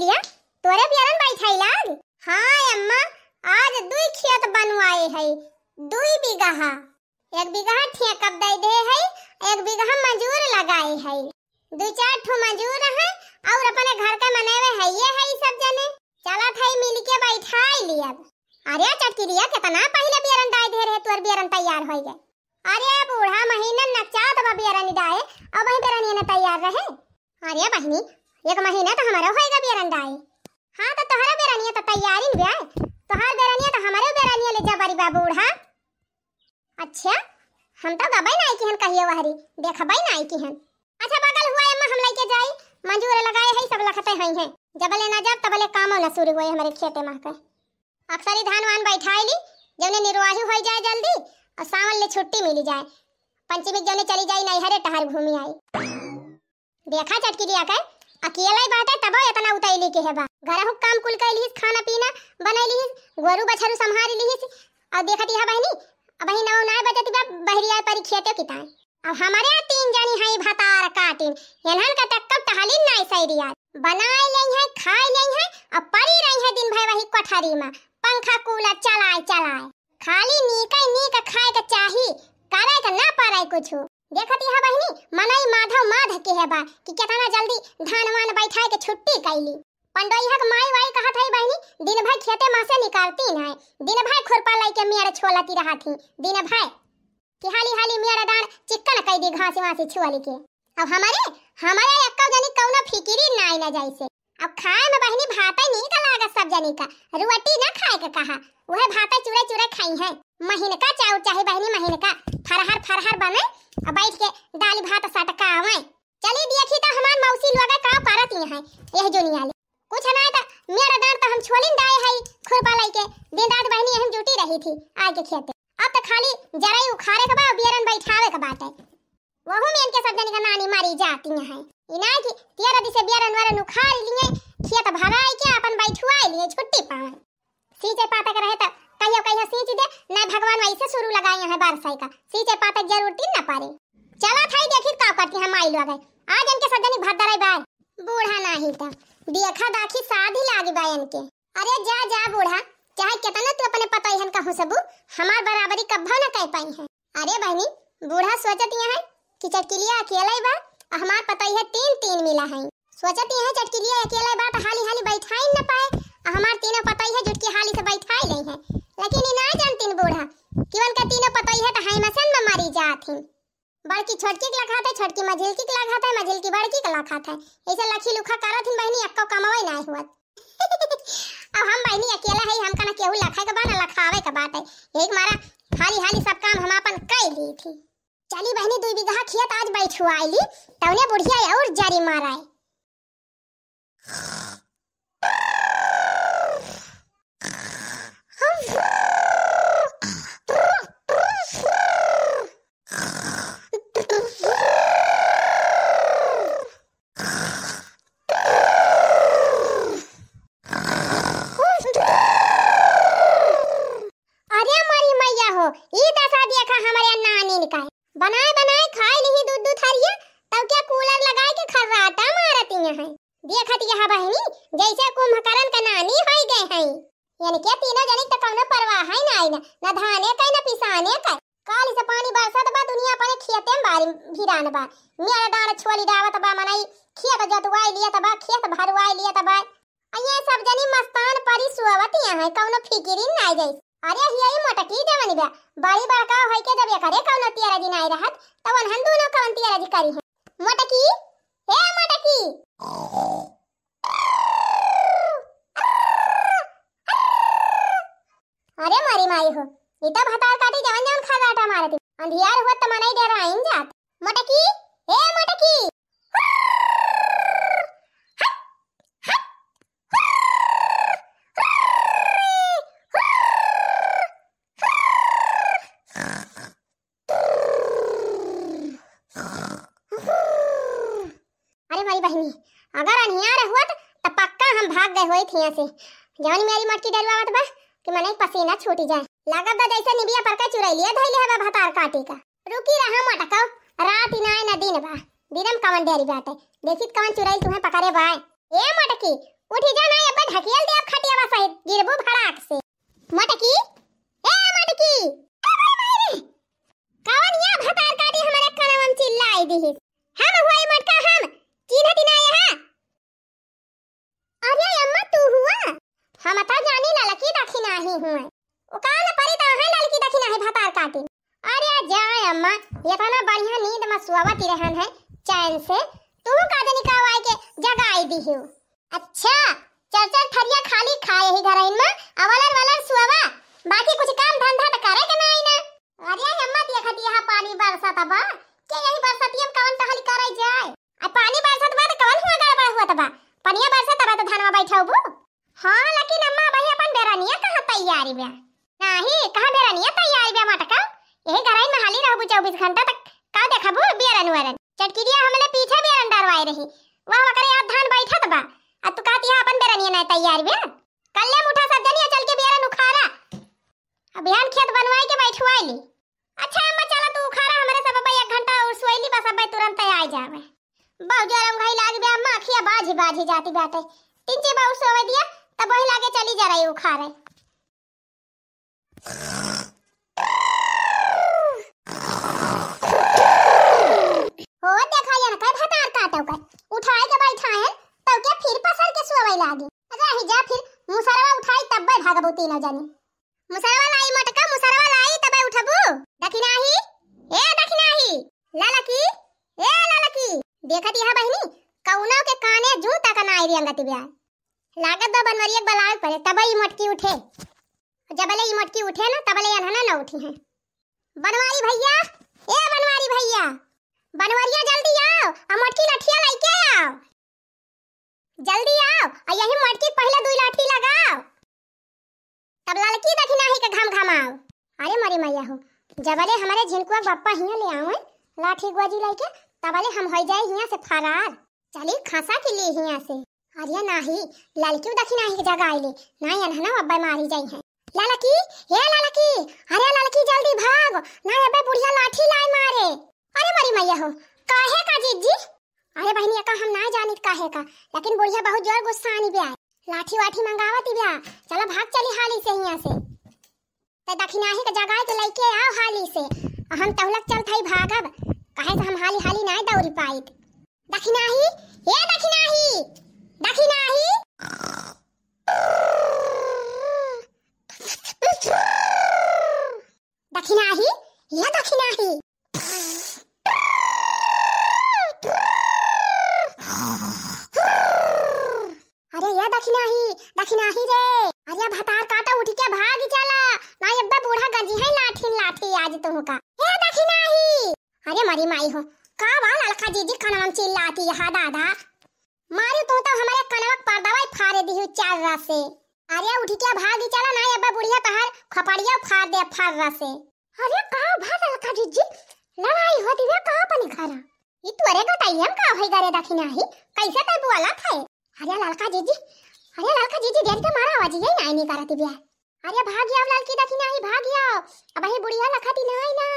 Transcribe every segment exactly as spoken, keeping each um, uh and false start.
या, तोरे बियरन बैठाई लाग? हाँ अम्मा, आज दुई खेत बनवाए है, दुई बीघा। एक बीघा ठेकब दे दे है, एक बीघा मजूर लगाए है। दुई चार ठो मजूर है और अपने घर के मनेवे है, ये है ई सब जने। चलत है मिल के बैठाई लियब। अरे चटकिलिया, कितना पहले बियरन डाय दे रहे, तोर बियरन तैयार होई गए। अरे बूढ़ा, महीना नचात बा बियरन डाय, अब वही बियरन ये न तैयार रहे। अरे बहिनी, एक महीना तो हमारा होएगा बियरन डाय। हाँ, तो तोहरा बियरनिया तो तैयारी में बा, तोहार बियरनिया तो हमारे बियरनिया ले जबरी बा बूढ़ा। अच्छा, हम तो गबई नाई किहन कहियो वहरी, देखबई नाई किहन। अच्छा, बगल हुआ एम्मा हम लइके जाई, मजूर लगाए है, सब लखते हई हैं। जबले ना जाब, तबले कामो ना शुरू होए हमरे खेते मा के। अक्सरी धान वान बैठाई ली, जौने निरुआही होई जाए जल्दी, और सावन ले छुट्टी मिली जाए। पंचमी के जौने चली जाई नैहरे टहर घूमी आई। देखा चटकिलिया के, अकेले बाटे तबो इतना उतैली के है बा। घरहु काम कुल कैलिहिस, खाना पीना बनैलिहिस, गोरू बछरू संभारी लिहिस। और देखत यह बहिनी, अब ही नौ नाय बजत बा, बहरी आए परी खेते की ताए। अब हमारे तीन जनी हई भतार काटिन, इन्हन का तक कब टहलिन नाय सैरिया। बनाए लेई है, खाए लेई है, अब परी रही है दिन भर वही कोठरी में, पंखा कूलर चलाए चलाए। खाली नीके नीक खाए के चाही, करे के ना पड़े कुछ। देखत यह बहिनी, मनई माधव माध के है बा कि केतना जल्दी धान वान बैठाए के छुट्टी कैली। पंडोइहा के माई वाई कहत है बहिनी, दिन भर खेते मा से निकालती ना है, दिन भर खुरपा लइके मेड़ छोलती रहत ही, दिन भर कि हाली हाली मेड़ डांड़ चिक्कन कई दी घासी वासी छोली के। अब हमारे, हमारे एक्को जनी कौनो फिकिरी नाई ना जैसे। अब खाए में बहिनी भाते नीक लागत सब जनी का, रोटी ना खाए के कहा, उहे भाते चूरे चूरे खाई है। महीन का चाउर चाही बहिनी, महीन का फरहर फरहर बने, अब बैठ के दाल भात सटकावे। चली देखी तो हमार मौसी लोग का करत ही है यह जुनिया ले। कुछ ना तो मेड़ डांड़ तो हम छोलिन डाए है, खुरपा लइके दिन रात बहिनी हम जुटी रही थी आए के खेते। अब तो खाली जरई उखाड़े के बा, बियरन बैठावे के बाटे। वहू में इनके सब जनी का नानी मारी जाती हैं। इनाय की तेरह दिसे बियरन वरन उखाड़ लिए, खेत भराई के अपन बैठुआई लिए, छुट्टी पावे। सींचे पाते के रहे त कहियो कहियो सींच दे, न भगवान वैसे शुरू लगाए हैं बरसाई का, सींचे पाते के जरूरत ही न पड़े। चला थाई देखी का करती हैं माई लोग। आज इनके सब जनी भद्दर है बाय। बूढ़ा नाही त देखा दाखी साधी लागी बा इनके। अरे जा जा बूढ़ा, चाहे कितना तू अपने पतोहियन का हुसबू, हमार बराबरी कब्बो न कह पाई है। अरे बहिनी, बूढ़ा सोचत यह है कि चटकिलिया अकेले बा, आ हमार पतोहिया तीन तीन मिला है। सोचत यह है चटकिलिया अकेले बा त हाली हाली बैठाई न पाए, आ हमार तीनों पतोहिया जुट के हाली से बैठाई गई है। लेकिन ई ना जानतीन बूढ़ा कि उनका तीनों पतोहिया त है मसन में मरी जात ही। बड़की छोटकी के लखात है, छोटकी मझिलकी के लखात है, मझिलकी बड़की के लखात है। ऐसे लखी लुखा करत हिन बहिनी, एक्को कमावे ना हुआ। अब हम बहिनी अकेला है, हमका ना केहू लखाए के बा ना लखावे के बाटे। यही के मारा हाली हाली सब काम हम आपन कई ली थी। चली बहिनी, दुई बीघा खेत आज बैठुआई ली, तौने बुढ़िया और जरी माराए। अरे मोरी मैया हो, ई दशा देखा हमरे नानीन का। बनाए बनाए खाए लिही दूध दूध थरिया, तब क्या कूलर लगाए के खर्राटा मारती हैं। देखत यह बहिनी, जैसे कुंभकर्ण के नानी होई गए हैं। इनके तीनों जनी त कौनो परवाह है ना, ना, ना धाने का, ना पिसाने का। काल से पानी बरसत बा, दुनिया अपने खेते में बारी भिरान बा। मेड़ डांड़ छोली डावत बा, मनई खेत जोतवाई लियत बा, खेत भरवाई लियत बा। आ ये सब जनी मस्तान परी सुअवत यहाँ है, कौनो फिकिरी नाई जैसे। अरे हिया ई मोटकी जवन बा, बड़ी बड़का होई के जब एकरे कौनो तेरज नाई रहत, तब उन्हन दोनों कौन तेरज करी है? मोटकी, ए मोटकी। अरे मारी माई हो, ई त भतार काटी जवन जवन खर्राटा मारती। अंधियार हुआ त मनई डेराइन जात। मोटकी, ए मोटकी। अरे मोरी बहिनी, अगर अनियार हुअत त पक्का हम भाग गए होइत हियां से। जौन मेरी मोटकी डरवावत बा कि मनई पसीना छूटी जाए। लागत बा जैसे निबिया पर के चुरैलिया धइले हवे भतार काटी का। रुकी रहा मोटकौ, रात ही नाय न दिन बा, दिनम कवन डेरी बाटे, देखित कवन चुरैल तुहें पकड़े बाय। ए मोटकी, उठी जा ना, अब्बे ढकेल देब खटियावा सहित, गिरबू भड़ाक से। मटकी, ए मटकी, ए माई रे, कवन या भतार काटी हमरे कनवा में चिल्लाई दिहिस। हम हुआई मोटका हम, चिन्हती ना यहाँ। अरे अम्मा तू हुआ? हम त जानी ललकी दखिनाही हुए। ओ कान परी त है ललकी दखिनाही भतार काटी। अरे जा अम्मा, इतना बढ़िया नींद में सोवत रहन है चैन से, तू का जनी का आए के जगाई दिहिउ। अच्छा, चार चार थरिया खाली खाए ही घरइन में, अवलर वलर सोवा, बाकी कुछ काम धंधा त करे के नाई ना। अरे अम्मा देखत यहाँ पानी बरसत बा, के यही बरसतिया में कवन टहल करे जाए? आ पानी बरसत बा त कवन हुआ गड़बड़ हुआ त बा? पनिया बरसत बा त धनवा बैठौबू? हाँ, लेकिन अम्मा, अबही अपन बेरनिया कहाँ तैयारी बा? नाही, कहाँ बेरनिया तैयारी बा मटका? यही घरइन में हाली रहबू चउबीस घंटा तक, का देखबू बेरन वेरन? चटकिरिया हमले पीछे बेरन डरवाए रही, वह ओकरे याद धान बैठत बा। आ तू कहती है अपन बेरनिया नहीं तैयार बा? कल्ले मुठा सब जनिया चल के बेरन उखाड़ा। अब बिहान खेत बनवाई के बैठवाई ली। अच्छा अम्मा, चला तू उखाड़ा, हमरे सब अब्बे एक घंटा और सोइली, बस अब्बे तुरंत आई जावे। बहुत जोर घाई लाग बे अम्मा, अखिया बाझी बाझी जाती बाटे। तिनची बहुत सोवे दिया, तब वही लागे चली जा रही उखाड़े। हो देखा ये ना, कई भतार काटो कर, उठाए के बैठाए, तब के फिर पसर के सोवे लागी। रही जा फिर, मुसरवा उठाई तब्बे भागबू तीनों जनी। मुसरवा लाई मटका, मुसरवा लाई, तबे उठबू। दखिनाही, ए दखिनाही, ललकी, ए ललकी। देखत यह बहिनी, कउनो के काने जूं तक नाई रेंगत ब्या। लागत बा बनवरिया के बलावे पड़े, तबे ई मोटकी उठे। जबले ई मोटकी उठे ना, तबले अनहना ना उठी हैं। बनवारी भैया, ए बनवारी भैया, बनवरिया जल्दी आओ, आ मोटकी लठिया लइके आओ। जल्दी आओ, और यही मोटकी पहिले दुई लाठी लगाओ, तब ललकी दखिनाही के घम घमाओ। अरे मरी मैया हो, जबले हमरे झिनकुआ के बप्पा हियाँ ले आओ लाठी गुआजी लइके, तबले हम होइ जाए हियाँ से फरार। चली खसा के लिए हियाँ से। अरे नाही, ललकी दखिनाही के जगह आइले, नाही अनहना अब्बे मारी जाई है। ललकी, हे ललकी, अरे ललकी जल्दी भाग, नाही अब्बे बुढ़िया लाठी लाई मारे। अरे मरी मैया हो, काहे का जीजी? अरे बहिनी, एका हम ना जानित काहे का, लेकिन बुढ़िया बहुत जोर गुस्सानी ब्या। लाठी वाठी मंगावत ब्या। चला भाग चली हाली से हियाँ से। ते दखिनाही के जगाए के लइके आओ हाली से। आ हम तहुलक चलत हई भागब, काहे से हम हाली हाली नाय दौड़ी पाइत। दखिनाही, ए दखिनाही, दखिनाही। दखिनाही, ए दखिनाही। अरे ए दखिनाही, दखिनाही रे। अरे भतार काटा उठ के भाग चला। ना अब्बे बूढ़ा गंजी है लाठी लाठी आज तुमका। ए दखिनाही। अरे मरी माई हो। का बा ललका जीजी कनवा में चिल्लाती है दादा। मारी तू तो हमरे कनवा के पर्दवा ही फाड़े दिहु चार रस से। अरे उठ के भागी चला ना, अब्बे बुढ़िया तहार खोपड़िया फाड़ दे फर्रा से। अरे का भा ललका जीजी, लड़ाई होती है का अपनी घर? ई तोरे गतैया में का होई गरे दखिनाही, कैसे तै बोलत है? अरे ललका जीजी, अरे ललका जीजी, देर के मारा आवाज ये नाई नहीं करती बिया। अरे भाग आओ ललकी दखिनाही, भाग आओ। अबही बुढ़िया लखती नाई ना।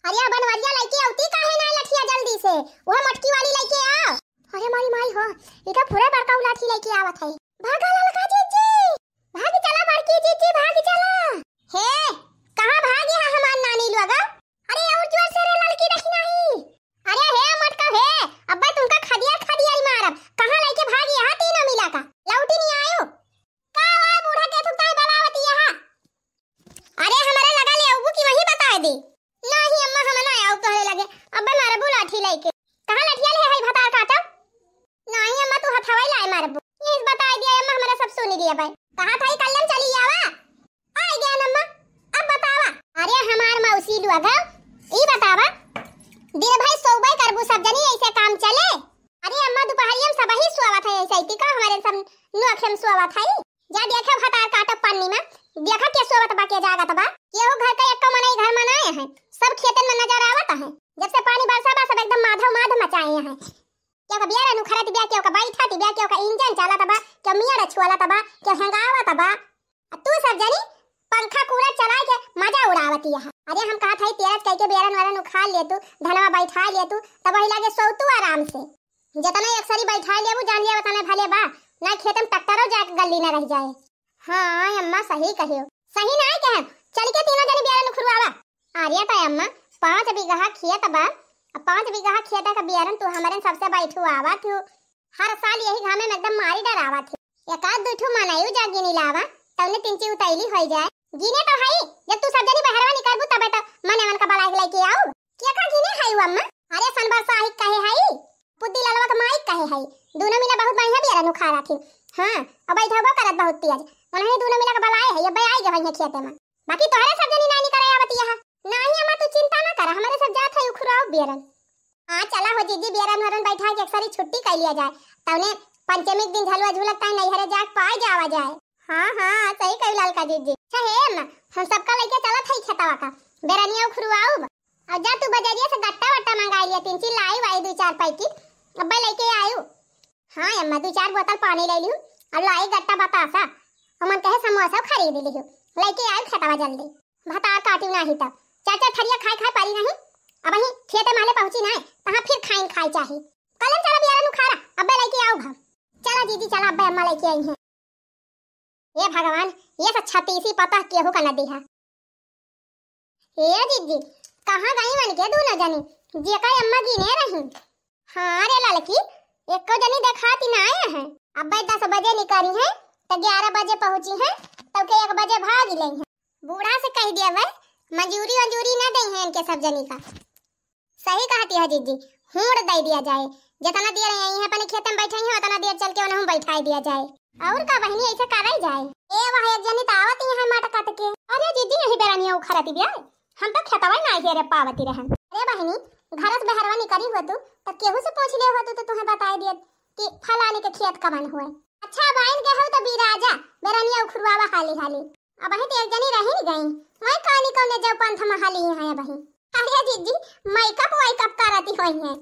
अरे बनवरिया लइके आवती काहे ना लठिया जल्दी से, वह मटकी वाली लइके आओ। अरे मारी माई हो, ई तो पूरा बड़का लाठी लइके आवत है। भागा ललका जीजी, भाग चला बड़की जीजी, भाग चला। हे, कहाँ भागी है हमार नानी लोग? अरे और जोर से रे ललकी दखिनाही। अरे हे मटका हे, अब्बे तुमका खदिया खदिया ही मारब। कहाँ लइके भागी है तीनों मिला का? लौटी नहीं आयो। का हुआ बूढ़ा के थुकता है बलावती यहाँ? अरे हमारे लगा ले अबू की वही बताए दे। नहीं अम्मा, हम ना आओ तोहरे लगे। अब्बे मारबू लाठी लइके। कहाँ लठिया ले है भतार काटब? नहीं अम्मा, तू हथवा ही लाए मारबू। ये बताए दिया अम्मा, हमारा सब सुनी लिया भाई। कहा था ही कल्लम चली आवा। आई गया अम्मा, अब बतावा। अरे हमार मौसी लोग, ई बतावा, दिन भर सोबे करबू सब जनी, ऐसे काम चले? अरे अम्मा, दोपहरिया में सबही सोवत है ऐसे, इतनी का हमारे सब नोखे में सोवत है? जा देखा भतार काटब पन्नी में, देखा के सोवत बा, के जागत बा। केहू घर का एको मनई घर में नाय है, सब खेतन में नजर आवत है। जब से पानी बरसा बा, सब एकदम माधव माध मचाए हैं। केहू का बियारन उखरत बिया, केहू का बैठत बिया, केहू का इंजन चलत बा, केहू मियाँ छुअलत बा, केहू हेंगावत बा। आ तू सब जनी पंखा कूलर चलाए के मजा उड़ावती है। अरे हम कहत हई तेरज कह के बियारन वारन उखाड़ ले तू, धनवा बैठा ले तू, तब वही लागे सो तू आराम से। जितना एक सरी बैठा लेबू, जान लिया उतने भले बा। ना खेते में ट्रैक्टरो जाए के गल्ली ना रह जाए। हाँ अम्मा, सही कहियो। सही नाहीं कहे, चल के तीनों जनी बियारन उखरुआवा। अरे त अम्मा, पाँच बीघा खेत बा, अब पाँच बीघा खेत का बियारन तू हमरे सबसे बैठुआवा थू। हर साल यही घामे में एकदम मारी डरावा थी। एक आध दू ठू मनई जा गिनी लावा, तउने तिनची उतैली होई जाए। गिने तो हई, जब तू सब जनी बहरवा निकलबू तबे तो मने मन का बलाई लइके आऊ। के का गिने हई अम्मा? अरे सनबरसा ही कहे हई, पुद्दी ललवा के माई कहे हई। दोनों मिला बहुत बढ़िया बियारन उखाड़ा थी। हाँ, अब बैठबो करत बहुत तेज। उन्हें दोनों मिला के बलाए है, अब आई गए हैं खेते में। बाकी तोहरे सब जनी नानी करे आवत यहाँ। नाही अम्मा, तू चिंता ना कर, हमरे सब जात है उखराव बियरन। हाँ, चला हो जीजी, बियरन हरन बैठा के एक सारी छुट्टी कर लिया जाए, तौने पंचमी के दिन झलुआ झूलत ताई नैहरे जाके पाए जावा जाए। हाँ, हाँ, सही कही ललका जीजी। अच्छा हे अम्मा, हम सबका लइके चलत है खेतवा का, बेरनिया उखरुआउब। और जा तू बजरिया से गट्टा वट्टा मंगा लिया, तीन चीज लाई वाई दो चार पैकेट, अब्बे लइके आयु। हाँ अम्मा, दो चार बोतल पानी ले लिहु, और लाई गट्टा बतासा, और मन कहे समोसा खरीद लिहु, लइके आयु खेतवा जल्दी। भतार काटी नाही तब। चार चार थरिया खाए खाए पारी नहीं। अब वहीं खेते माले पहुंची ना, तहाँ फिर खाइन खाए चाही। कलन चला बियारन उखाड़ा, अब्बे लइके आउब हम। चला जीजी चला, अब्बे अम्मा लइके आई हैं। ए भगवान, ये सब छतीसी पता केहू का न दिहा। ए जीजी, कहाँ गई मन के दोनों जनी, जेका अम्मा गिने रही? हाँ रे ललकी, एको जनी देखाती ना आए हैं। अब्बे दस बजे निकली हैं, तो ग्यारह बजे पहुँची हैं, तब के एक बजे भाग ले हैं। बूढ़ा से कह दिया भाई, मजूरी वजूरी ना दे हैं इनके सब जनी का। सही कहती है जीजी, हूड़ दे दिया जाए, जितना देर यहीं अपने खेत में बैठे हैं, उतना देर चल के उन्हें बैठा दिया जाए। और का बहनी, ऐसे करे जाए? ए वह एक जनी तो आवत ही है मटकत के। अरे जीजी, यही बेरनिया उखरती बिया, हम तो खेतवा ना हेरे पावती रहन। अरे बहनी, घर से बहरवा निकली हो तू, तो केहू से पूछ ले हो तू, तो तुम्हें बताई दिए कि फलाने के खेत कवन हुए। अच्छा, अब आइन गए हो तो बिराजा, बेरनिया उखरुआवा हाली हाली। अब ही तो एक जनी रही नहीं गई, वही कहानी कौन ले जाओ पंथ में हाली यहाँ है बही। अरे जीजी, मेकअप वेकअप करती होई है।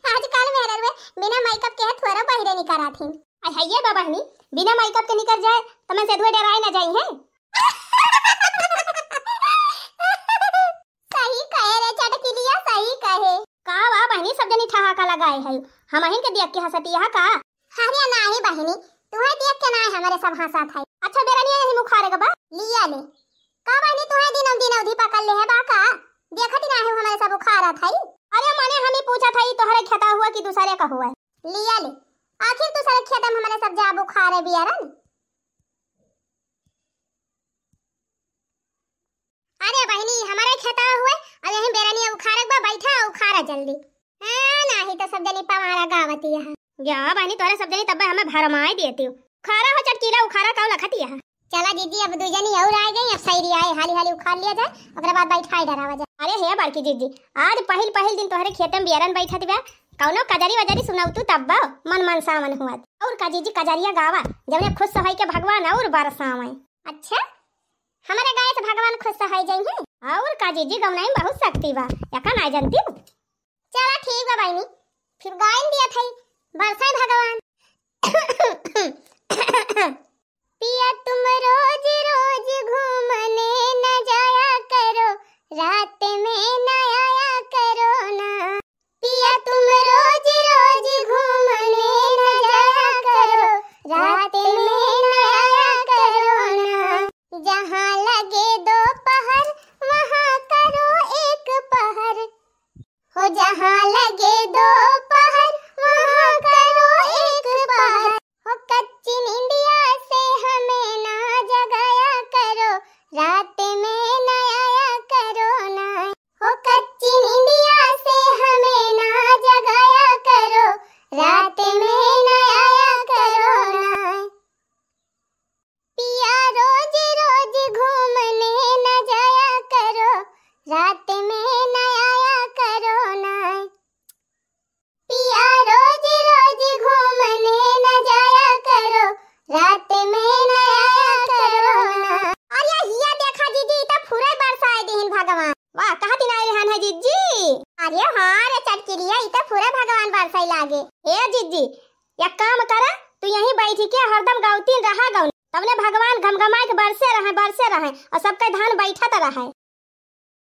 आजकल मेरे वे बिना मेकअप के थोड़ा बहिरे नहीं करात ही। आई है ये बा बहनी, बिना मेकअप के निकल जाए तो मैं से धुए डराए ना जाई है। सही कहे रे चटकिलिया, सही कहे। का बा बहनी, सब जनी ठहाका लगाए है, हम अहिन के देख के हंसती यहाँ का? अरे नाही बहनी, तुहे देख के नाही हमारे सब हंसत है। अच्छा बेरनिया यही मुखारे के बा, लिया ले। का बहनी, तुहे दिनम दिन अवधि पकड़ ले है बा का? देखत ही नाही हमारे सब उखारत है। अरे मने हम ही पूछत है, तोहरे खेता हुआ कि दूसरे का हुआ? लिया ले, आखिर दूसरे खेत में हमारे सब जा बुखारे बियारन। अरे बहिनी, हमारे खेतवा हुए, अब यहीं बेरनिया उखाड़क बा, बैठा उखाड़ा जल्दी। हाँ, नाही तो सब जनी पवारा गावत यहाँ। या बहिनी, तोरे सब जनी तब्बे हमें भरमाए देती हो। उखाड़ा हो चटकीला, उखाड़ा काउ लखत यहाँ। चला जीजी, अब दू जनी और आ गई, अब सैरी आए, हाली हाली उखाड़ लिया जाए, ओकरे बाद बैठाए डरावा जाए। अरे हे बड़की जीजी, आज पहिल पहिल दिन तोहरे खेते में बियरन बैठत बा, कौनो कजरी वजरी सुनौतू तब्बा मन मन सावन हुआ। और का जीजी, कजरिया गावा, जौने खुश होई के भगवान और बरसावे। अच्छा, हमारे गाय से भगवान खुश होई जाई हैं। और का जीजी, गौनाई में बहुत शक्ति बा, एका ना जानती हो? चला ठीक बा बहिनी, फिर गायन दिया था, बरसाए भगवान। पिया तुम रोज रोज घूमने न जाया करो, रात में न आया करो ना। पिया तुम रोज रोज घूमने न जाया करो, रात में न आया करो ना। जहाँ लगे दोपहर, वहाँ करो एक पहर। हो जहाँ लगे दोपहर, वहाँ करो एक पहर। हो कच्ची नींदिया से हमें ना जगाया करो, रात में न आया करो ना। हो कच्ची नींदिया से हमें ना जगाया करो, रात में न आया करो ना। पिया रोज रोज घूमने न जाया करो, रात में न आया करो ना। पिया रोज रोज घूमने न जाया करो, रात में न आया करो ना। अरे हिया देखा जीजी, ई त फुरे बरसाए दिहिन भगवान। वाह, कहाँ दिन आए रहन है जीजी? अरे हाँ रे चटकिलिया, ई त फुरे भगवान बरसाए लागे। ए जीजी, एक काम करा, तू यहीं बैठ के हरदम गावतीन रहा गौन, तबले भगवान घमघमाए के बरसे रहे, बरसे रहे और सबके धान बैठत रहे।